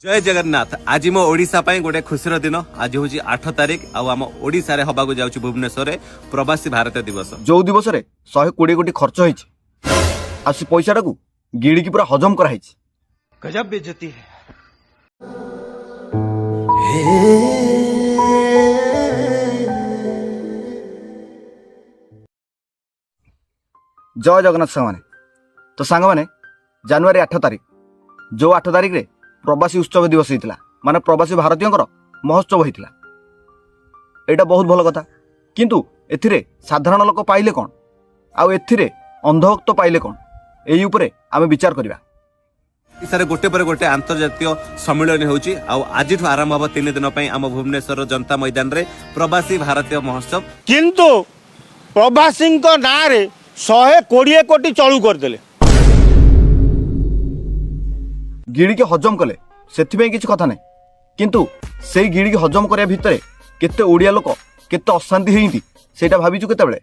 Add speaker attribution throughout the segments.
Speaker 1: ଜୟ ଜଗନ୍ନାଥ। ଆଜି ମୋ ଓଡ଼ିଶା ପାଇଁ ଗୋଟେ ଖୁସିର ଦିନ। ଆଜି ହଉଛି 8 ତାରିଖ ଆଉ ଆମ ଓଡ଼ିଶାରେ ହବାକୁ ଯାଉଛି ଭୁବନେଶ୍ୱରରେ ପ୍ରବାସୀ ଭାରତୀୟ ଦିବସ।
Speaker 2: ଯୋଉ ଦିବସରେ 120 କୋଟି ଖର୍ଚ୍ଚ ହେଇଛି ଆଉ ସେ ପଇସାଟାକୁ ଗିଳିକି ପୁରା ହଜମ କରାହେଇଛି।
Speaker 3: गजब बेइज्जती है।
Speaker 2: ଜୟ ଜଗନ୍ନାଥ ସାଙ୍ଗମାନେ। ତ ସାଙ୍ଗମାନେ, ଜାନୁଆରୀ 8 ତାରିଖ, ଯୋଉ 8 ତାରିଖରେ ପ୍ରବାସୀ ଉତ୍ସବ ଦିବସ ହେଇଥିଲା, ମାନେ ପ୍ରବାସୀ ଭାରତୀୟଙ୍କର ମହୋତ୍ସବ ହେଇଥିଲା, ଏଇଟା ବହୁତ ଭଲ କଥା। କିନ୍ତୁ ଏଥିରେ ସାଧାରଣ ଲୋକ ପାଇଲେ କ'ଣ ଆଉ ଏଥିରେ ଅନ୍ଧଭକ୍ତ ପାଇଲେ କ'ଣ, ଏଇ ଉପରେ ଆମେ ବିଚାର କରିବା।
Speaker 1: ଓଡ଼ିଶାରେ ଗୋଟେ ପରେ ଗୋଟେ ଆନ୍ତର୍ଜାତୀୟ ସମ୍ମିଳନୀ ହେଉଛି ଆଉ ଆଜିଠୁ ଆରମ୍ଭ ହବ 3 ଦିନ ପାଇଁ ଆମ ଭୁବନେଶ୍ୱରର ଜନତା ମଇଦାନରେ ପ୍ରବାସୀ ଭାରତୀୟ ମହୋତ୍ସବ।
Speaker 4: କିନ୍ତୁ ପ୍ରବାସୀଙ୍କ ନାଁରେ 120 କୋଟି ଚଳୁ କରିଦେଲେ।
Speaker 2: ଗିଳିକି ହଜମ କଲେ, ସେଥିପାଇଁ କିଛି କଥା ନାହିଁ। କିନ୍ତୁ ସେଇ ଗିଳିକି ହଜମ କରିବା ଭିତରେ କେତେ ଓଡ଼ିଆ ଲୋକ କେତେ ଅଶାନ୍ତି ହେଇନ୍ତି, ସେଇଟା ଭାବିଛୁ କେତେବେଳେ?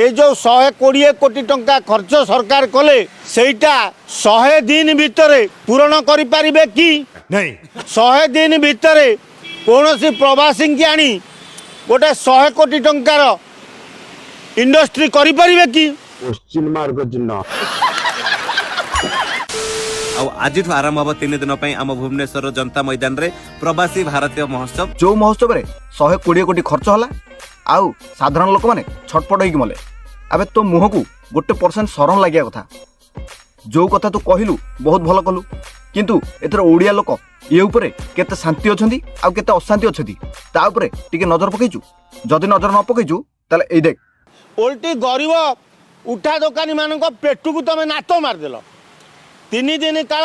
Speaker 4: ଏ ଯୋଉ 120 କୋଟି ଟଙ୍କା ଖର୍ଚ୍ଚ ସରକାର କଲେ, ସେଇଟା 100 ଦିନ ଭିତରେ ପୂରଣ କରିପାରିବେ କି? 100 ଦିନ ଭିତରେ କୌଣସି ପ୍ରବାସୀଙ୍କି ଆଣି ଗୋଟେ 100 କୋଟି ଟଙ୍କାର ଇଣ୍ଡଷ୍ଟ୍ରି କରିପାରିବେ କି?
Speaker 1: ଆଉ ଆଜିଠୁ ଆରମ୍ଭ ହବ 3 ଦିନ ପାଇଁ ଆମ ଭୁବନେଶ୍ୱରର ଜନତା ମଇଦାନରେ ପ୍ରବାସୀ ଭାରତୀୟ ମହୋତ୍ସବ।
Speaker 2: ଯୋଉ ମହୋତ୍ସବରେ 120 କୋଟି ଖର୍ଚ୍ଚ ହେଲା ଆଉ ସାଧାରଣ ଲୋକମାନେ ଛଟପଟ ହେଇକି ମଲେ। ଆବେ, ତୋ ମୁହଁକୁ 1% ସରମ ଲାଗିବା କଥା। ଯୋଉ କଥା ତୁ କହିଲୁ, ବହୁତ ଭଲ କଲୁ। କିନ୍ତୁ ଏଥିରେ ଓଡ଼ିଆ ଲୋକ ଇଏ ଉପରେ କେତେ ଶାନ୍ତି ଅଛନ୍ତି ଆଉ କେତେ ଅଶାନ୍ତି ଅଛନ୍ତି, ତା ଉପରେ ଟିକେ ନଜର ପକେଇଛୁ? ଯଦି ନଜର ନ ପକେଇଛୁ, ତାହେଲେ ଏଇ ଦେଖ।
Speaker 4: ଓଲଟି ଗରିବ ଉଠା ଦୋକାନୀମାନଙ୍କ ପେଟକୁ ତମେ ନାତ ମାରିଦେଲ। 3 ଦିନ କାଳ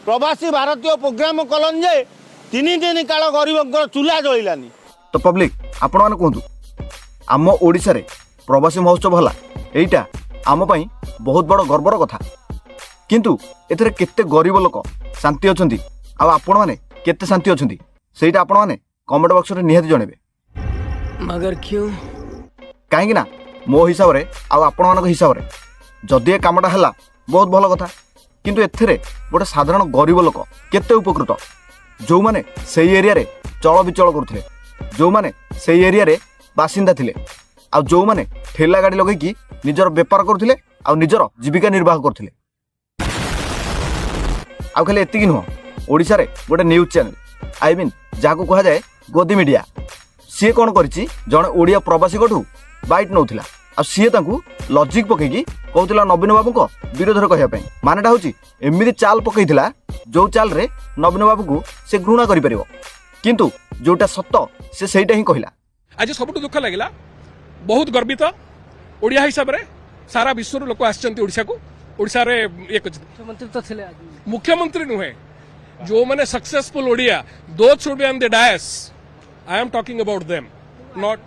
Speaker 4: ପ୍ରବାସୀ ଭାରତୀୟ ପ୍ରୋଗ୍ରାମ କଲନି ଯେ 3 ଦିନ କାଳ ଗରିବଙ୍କର ଚୁଲା ଜଳିଲାନି।
Speaker 2: ତ ପବ୍ଲିକ, ଆପଣମାନେ କୁହନ୍ତୁ, ଆମ ଓଡ଼ିଶାରେ ପ୍ରବାସୀ ମହୋତ୍ସବ ହେଲା, ଏଇଟା ଆମ ପାଇଁ ବହୁତ ବଡ଼ ଗର୍ବର କଥା। କିନ୍ତୁ ଏଥିରେ କେତେ ଗରିବ ଲୋକ ଶାନ୍ତି ଅଛନ୍ତି ଆଉ ଆପଣମାନେ କେତେ ଶାନ୍ତି ଅଛନ୍ତି, ସେଇଟା ଆପଣମାନେ କମେଣ୍ଟ ବକ୍ସରେ ନିହାତି ଜଣେଇବେ।
Speaker 5: मगर क्यों?
Speaker 2: କାହିଁକି ନା ମୋ ହିସାବରେ ଆଉ ଆପଣମାନଙ୍କ ହିସାବରେ ଯଦି ଏ କାମଟା ହେଲା, ବହୁତ ଭଲ କଥା। କିନ୍ତୁ ଏଥିରେ ଗୋଟେ ସାଧାରଣ ଗରିବ ଲୋକ କେତେ ଉପକୃତ, ଯେଉଁମାନେ ସେଇ ଏରିଆରେ ଚଳ ବିଚଳ କରୁଥିଲେ, ଯେଉଁମାନେ ସେଇ ଏରିଆରେ ବାସିନ୍ଦା ଥିଲେ ଆଉ ଯେଉଁମାନେ ଠେଲା ଗାଡ଼ି ଲଗେଇକି ନିଜର ବେପାର କରୁଥିଲେ ଆଉ ନିଜର ଜୀବିକା ନିର୍ବାହ କରୁଥିଲେ। ଆଉ ଖାଲି ଏତିକି ନୁହଁ, ଓଡ଼ିଶାରେ ଗୋଟେ ନ୍ୟୁଜ୍ ଚ୍ୟାନେଲ୍, I mean ଯାହାକୁ କୁହାଯାଏ ଗୋଦି ମିଡ଼ିଆ, ସିଏ କ'ଣ କରିଛି? ଜଣେ ଓଡ଼ିଆ ପ୍ରବାସୀଙ୍କଠୁ ବାଇଟ୍ ନେଉଥିଲା ଆଉ ସିଏ ତାଙ୍କୁ ଲଜିକ୍ ପକେଇକି କହୁଥିଲା ନବୀନ ବାବୁଙ୍କ ବିରୋଧରେ କହିବା ପାଇଁ। ମାନେଟା ହେଉଛି ଏମିତି ଚାଲ ପକେଇଥିଲା, ଯୋଉ ଚାଲରେ ନବୀନ ବାବୁଙ୍କୁ ସେ ଘୃଣା କରିପାରିବ। କିନ୍ତୁ ଯୋଉଟା ସତ, ସେ ସେଇଟା ହିଁ କହିଲା।
Speaker 6: ଆଜି ସବୁଠୁ ଦୁଃଖ ଲାଗିଲା, ବହୁତ ଗର୍ବିତ ଓଡ଼ିଆ ହିସାବରେ। ସାରା ବିଶ୍ୱରୁ ଲୋକ ଆସିଛନ୍ତି ଓଡ଼ିଶାକୁ, ଓଡ଼ିଶାରେ ଇଏ କରିଛନ୍ତି।
Speaker 5: ମୁଖ୍ୟମନ୍ତ୍ରୀ ତ ଥିଲେ ଆଜି।
Speaker 6: ମୁଖ୍ୟମନ୍ତ୍ରୀ ନୁହେଁ, ଯେଉଁମାନେ successful Odia, those should be on the dais. I am talking about them, not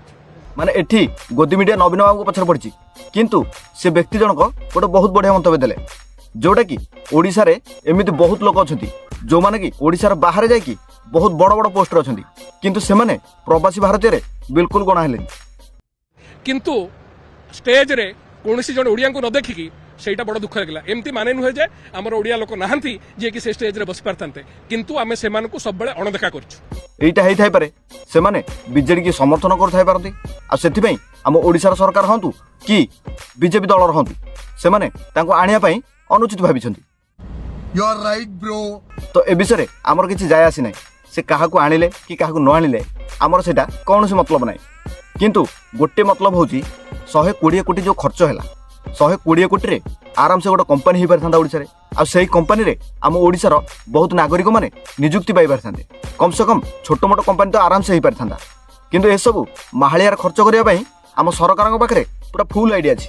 Speaker 2: ମାନେ ଏଠି ଗୋଦି ମିଡ଼ିଆ ନବୀନ ବାବୁଙ୍କ ପଛରେ ପଡ଼ିଛି, କିନ୍ତୁ ସେ ବ୍ୟକ୍ତି ଜଣକ ଗୋଟେ ବହୁତ ବଢ଼ିଆ ମନ୍ତବ୍ୟ ଦେଲେ, ଯୋଉଟାକି ଓଡ଼ିଶାରେ ଏମିତି ବହୁତ ଲୋକ ଅଛନ୍ତି, ଯେଉଁମାନେ କି ଓଡ଼ିଶାର ବାହାରେ ଯାଇକି ବହୁତ ବଡ଼ ବଡ଼ ପୋଷ୍ଟରେ ଅଛନ୍ତି, କିନ୍ତୁ ସେମାନେ ପ୍ରବାସୀ ଭାରତୀୟରେ ବିଲକୁଲ ଗଣା ହେଲେନି।
Speaker 6: କିନ୍ତୁ ଷ୍ଟେଜରେ କୌଣସି ଜଣେ ଓଡ଼ିଆଙ୍କୁ ନ ଦେଖିକି ସେଇଟା ବଡ଼ ଦୁଃଖ ଲାଗିଲା। ଏମିତି ମାନେ ନୁହେଁ ଯେ ଆମର ଓଡ଼ିଆ ଲୋକ ନାହାନ୍ତି ଯିଏକି ସେ ଷ୍ଟେଜରେ ବସି ପାରିଥାନ୍ତେ, କିନ୍ତୁ ଆମେ ସେମାନଙ୍କୁ ସବୁବେଳେ ଅଣଦେଖା କରିଛୁ।
Speaker 2: ଏଇଟା ହେଇଥାଇପାରେ, ସେମାନେ ବିଜେଡିକି ସମର୍ଥନ କରୁଥାଇ ପାରନ୍ତି ଆଉ ସେଥିପାଇଁ ଆମ ଓଡ଼ିଶାର ସରକାର ହୁଅନ୍ତୁ କି ବିଜେପି ଦଳର ହୁଅନ୍ତୁ, ସେମାନେ ତାଙ୍କୁ ଆଣିବା ପାଇଁ ଅନୁଚିତ ଭାବିଛନ୍ତି। ତ ଏ ବିଷୟରେ ଆମର କିଛି ଯାଏ ଆସି ନାହିଁ। ସେ କାହାକୁ ଆଣିଲେ କି କାହାକୁ ନ ଆଣିଲେ, ଆମର ସେଇଟା କୌଣସି ମତଲବ ନାହିଁ। କିନ୍ତୁ ଗୋଟେ ମତଲବ ହେଉଛି, 120 କୋଟି ଯେଉଁ ଖର୍ଚ୍ଚ ହେଲା, 120 କୋଟିରେ ଆରାମସେ ଗୋଟେ କମ୍ପାନୀ ହେଇପାରିଥାନ୍ତା ଓଡ଼ିଶାରେ ଆଉ ସେଇ କମ୍ପାନୀରେ ଆମ ଓଡ଼ିଶାର ବହୁତ ନାଗରିକମାନେ ନିଯୁକ୍ତି ପାଇପାରିଥାନ୍ତେ। କମ୍ ସେ କମ୍ ଛୋଟ ମୋଟ କମ୍ପାନୀ ତ ଆରାମସେ ହେଇପାରିଥାନ୍ତା। କିନ୍ତୁ ଏସବୁ ମାହାଳିଆର ଖର୍ଚ୍ଚ କରିବା ପାଇଁ ଆମ ସରକାରଙ୍କ ପାଖରେ ପୁରା ଫୁଲ୍ ଆଇଡ଼ିଆ ଅଛି।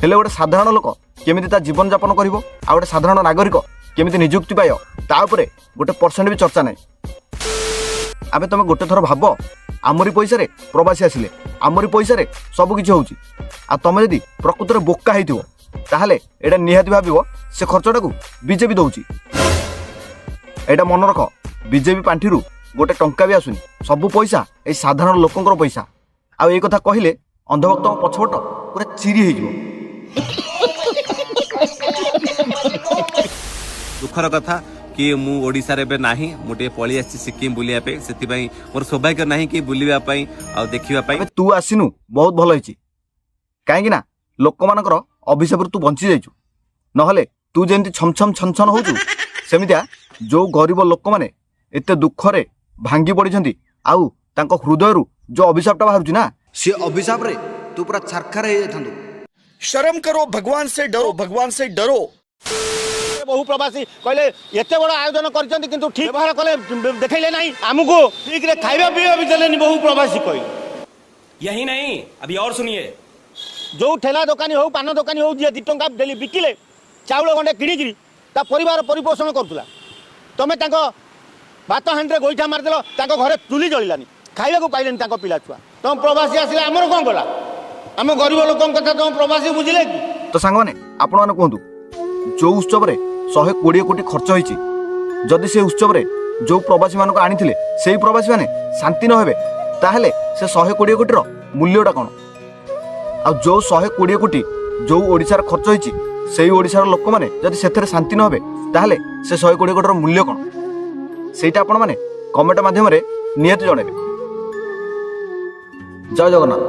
Speaker 2: ହେଲେ ଗୋଟେ ସାଧାରଣ ଲୋକ କେମିତି ତା ଜୀବନଯାପନ କରିବ ଆଉ ଗୋଟେ ସାଧାରଣ ନାଗରିକ କେମିତି ନିଯୁକ୍ତି ପାଇବ, ତା ଉପରେ 1% ବି ଚର୍ଚ୍ଚା ନାହିଁ। ଆବେ, ତମେ ଗୋଟେ ଥର ଭାବ, ଆମରି ପଇସାରେ ପ୍ରବାସୀ ଆସିଲେ, ଆମରି ପଇସାରେ ସବୁ କିଛି ହେଉଛି। ଆଉ ତମେ ଯଦି ପ୍ରକୃତରେ ବୋକା ହେଇଥିବ, ତାହେଲେ ଏଇଟା ନିହାତି ଭାବିବ ସେ ଖର୍ଚ୍ଚଟାକୁ ବିଜେପି ଦଉଛି। ଏଇଟା ମନେ ରଖ, ବିଜେପି ପାଣ୍ଠିରୁ ଗୋଟେ ଟଙ୍କା ବି ଆସୁନି। ସବୁ ପଇସା ଏଇ ସାଧାରଣ ଲୋକଙ୍କର ପଇସା। ଆଉ ଏଇ କଥା କହିଲେ ଅନ୍ଧଭକ୍ତଙ୍କ ପଛପଟ ପୁରା ଚିରି ହେଇଯିବ।
Speaker 1: ଦୁଃଖର କଥା କି ମୁଁ ଓଡ଼ିଶାରେ ଏବେ ନାହିଁ, ମୁଁ ଟିକେ ପଳେଇ ଆସିଛି ସିକିମ୍ ବୁଲିବା ପାଇଁ। ସେଥିପାଇଁ ମୋର ସୌଭାଗ୍ୟ ନାହିଁ କି ବୁଲିବା ପାଇଁ ଆଉ ଦେଖିବା ପାଇଁ।
Speaker 2: ଏବେ ତୁ ଆସିନୁ, ବହୁତ ଭଲ ହେଇଛି, କାହିଁକି ନା ଲୋକମାନଙ୍କର ଅଭିଶାପରୁ ତୁ ବଞ୍ଚି ଯାଇଛୁ। ନହେଲେ ତୁ ଯେମିତି ଛମ ଛମ ଛନ ଛନ ହଉଛୁ, ସେମିତିଆ ଯୋଉ ଗରିବ ଲୋକମାନେ ଏତେ ଦୁଃଖରେ ଭାଙ୍ଗି ପଡ଼ିଛନ୍ତି ଆଉ ତାଙ୍କ ହୃଦୟରୁ ଯୋଉ ଅଭିଶାପଟା ବାହାରୁଛି ନା,
Speaker 7: ସେ ଅଭିଶାପରେ ତୁ ପୁରା ଛାରଖାର ହେଇଯାଇଥାନ୍ତୁ।
Speaker 3: शर्म करो, भगवान से डरो, भगवान से डरो।
Speaker 4: ବହୁ ପ୍ରବାସୀ କହିଲେ, ଏତେ ବଡ଼ ଆୟୋଜନ କରିଛନ୍ତି କିନ୍ତୁ ଠିକ ବ୍ୟବହାର କଲେ ଦେଖେଇଲେ ନାହିଁ, ଆମକୁ ଠିକରେ ଖାଇବା ପିଇବା ବି ଦେଲେନି, ବହୁ ପ୍ରବାସୀ କହିଲେ।
Speaker 8: यही नहीं, अभी और सुनिए।
Speaker 4: ଯୋଉ ଠେଲା ଦୋକାନୀ ହଉ, ପାନ ଦୋକାନୀ ହଉ, ଯିଏ 2 ଟଙ୍କା ଡେଲି ବିକିଲେ ଚାଉଳ ଗଣ୍ଡେ କିଣିକିରି ତା ପରିବାର ପରିପୋଷଣ କରୁଥିଲା, ତମେ ତାଙ୍କ ଭାତ ହାଣ୍ଡିରେ ଗୋଇଠା ମାରିଦେଲ। ତାଙ୍କ ଘରେ ଚୁଲି ଜଳିଲାନି, ଖାଇବାକୁ ପାଇଲେନି ତାଙ୍କ ପିଲା ଛୁଆ। ତମ ପ୍ରବାସୀ ଆସିଲେ ଆମର କ'ଣ ଗଲା? ଆମ ଗରିବ ଲୋକଙ୍କ କଥା ତମ ପ୍ରବାସୀ ବୁଝିଲେ କି?
Speaker 2: ତ ସାଙ୍ଗମାନେ, ଆପଣମାନେ କୁହନ୍ତୁ, ଯୋଉ ଉତ୍ସବରେ 120 କୋଟି ଖର୍ଚ୍ଚ ହେଇଛି, ଯଦି ସେ ଉତ୍ସବରେ ଯୋଉ ପ୍ରବାସୀମାନଙ୍କୁ ଆଣିଥିଲେ ସେଇ ପ୍ରବାସୀମାନେ ଶାନ୍ତି ନ ହେବେ, ତାହେଲେ ସେ 120 କୋଟିର ମୂଲ୍ୟଟା କ'ଣ? ଆଉ ଯୋଉ 120 କୋଟି ଯୋଉ ଓଡ଼ିଶାର ଖର୍ଚ୍ଚ ହେଇଛି, ସେଇ ଓଡ଼ିଶାର ଲୋକମାନେ ଯଦି ସେଥିରେ ଶାନ୍ତି ନ ହେବେ, ତାହେଲେ ସେ 120 କୋଟିର ମୂଲ୍ୟ କ'ଣ? ସେଇଟା ଆପଣମାନେ କମେଣ୍ଟ ମାଧ୍ୟମରେ ନିହାତି ଜଣାଇବେ। ଜୟ ଜଗନ୍ନାଥ।